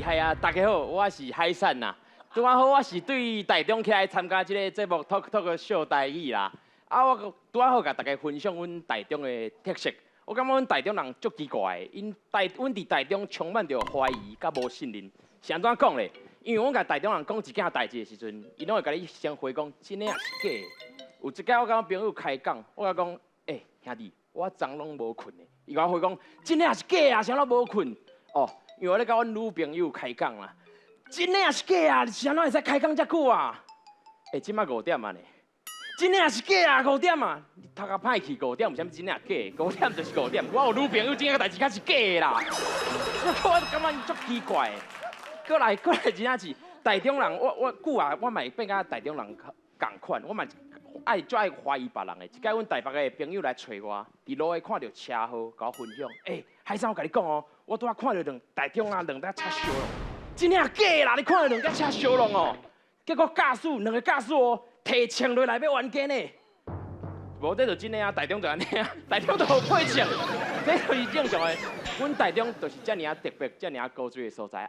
害啊！大家好，我是海產呐。拄仔好，我是對台中起來參加這个節目 Talk Talk 秀台語啦。啊，我拄仔好共大家分享阮台中的特色。我感覺阮台中人足奇怪的，𪜶台阮佇台中充滿著懷疑佮無信任。是按怎講咧？因為阮共台中人講一件代誌的時陣，𪜶攏會共你先回講真的抑是假的。有一擺我佮阮朋友開講，我共伊講，欸，兄弟，我昨攏無睏的。伊共我回講，真的抑是假的啊？啥攏無睏？哦，因為我咧佮阮女朋友開講啦，真的抑是假啊？是按怎會使開講遮久啊？欸，這馬5點啊呢？真的抑是假啊？五點啊？你頭殼歹去，五點有啥物真的抑假？五點就是五點。我有女朋友，這个代誌較是假的啦。我感覺𪜶足奇怪的。過來過來，真正是台中人，我久啊，我嘛會變佮台中人仝款，我嘛愛足愛懷疑別人的。一擺阮台北的朋友來揣我，佇路下看著車禍，共我分享。欸，海生，我共你講哦，我拄仔看著兩台中啊兩台車相挵，真的抑假啦？你看著兩台車相挵哦，結果駕駛兩个駕駛哦，提槍落來欲冤家呢。無，這就真的啊，台中就按呢啊，台中就予配槍，這就是正常的。阮台中就是遮爾仔特別、遮爾仔古錐的所在。